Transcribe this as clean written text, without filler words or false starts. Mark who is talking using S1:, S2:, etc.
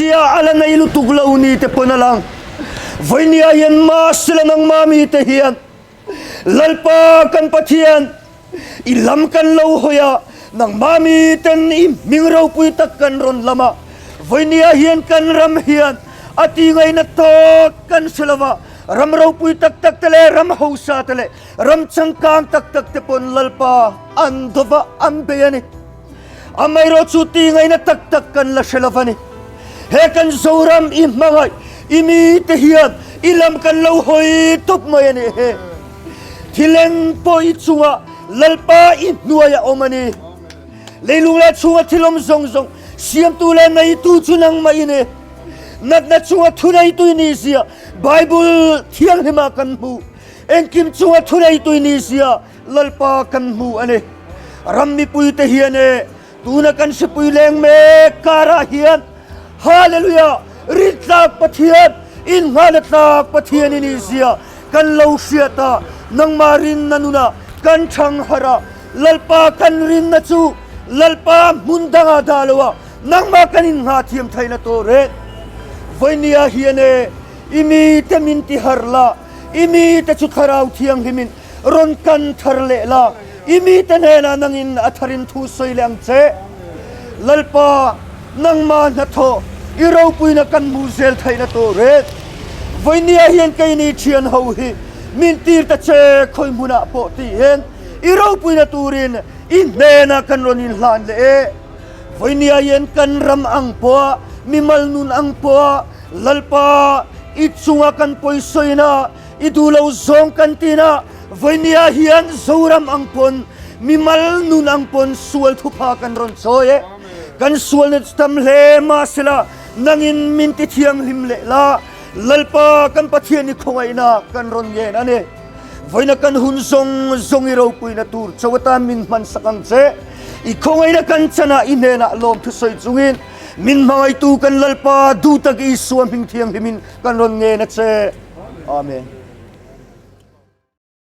S1: Awmzia a la nei lutuk lo ni te pawn a lang. Vawinia hian mahsela nangmah mite hian Lalpa kan Pathian, i lam kan lo hawi a, nangmah miten i hming ropui tak kan rawn lam a. Vawinia hian kan ram hian a ti ngaihna tawk kan hre lo va, ram ropui tak tak te leh ram hausa te leh ram changkang tak tak te pawn Lalpa an dova an bei a ni. Amaherawh chu ti ngaihna tak tak kan la hre lo va ni. He kan Zoram i hmangaih i mite hian i lam kan lo hawi tawp mai a ni he. Thileng pawh i chungah Lalpa i hnuaiah awm a ni. Leilung leh chhunga thil awm zawng zawng siamtu leh neitu chu nangmah i ni. Natna chunga thuneitu i ni zia Bible thianghlimah kan hmu. Engkim chunga thuneitu i ni zia Lalpa kan hmu a ni. Ram mipuite hian e, tuna kan hripui leng mek karah hian Hallelujah! Rintlak Pathian, innghalna tlak Pathian i nih zia kan lo hriat a, nangmah rinna nunah kan chhang harh a, Lalpa kan rinna chu Lalpa hmun dangah dah lo a, nangmah kan inngah thiam theihna tawh reng. Vawinia hian e, i mite min ti harh la, i mite chu Thlarau Thianghlimin Rawn kan thar leh la, i mite hnenah nangin a tharin thu sawi leh ang che. Lalpa, nangmah hnathawh i ropuina kan hmuh zel theihna tur e. Vawinia hian keini thian ho hi min tir ta che khawi hmunah pawh tiin i ropuina turin i hnenah kan rawn inhlan leh e. Vawinia hian kan ram ang pawha mimal nun ang pawha Lalpa i chunga kan pawisawina I duh lo zawng kan tina vawinia hian Zoram ang pawn mimal nun ang pawn sual thupha kan rawn chawi e. Kan sualna chu tam hle mahsela nangin min ti thianghlim leh la Lalpa kan Pathian i khawngaihna kan rawn ngen a ni. Vawiina kan hun zawng zawng i ropuina tur cho atan min hmansak ang che. I khawngaihna kan chanah i hnenah lawmthu sawi chungin min hmangaihtu kan Lalpa duhtak Isua hming thianghlimin kan rawn ngen a che. Amen.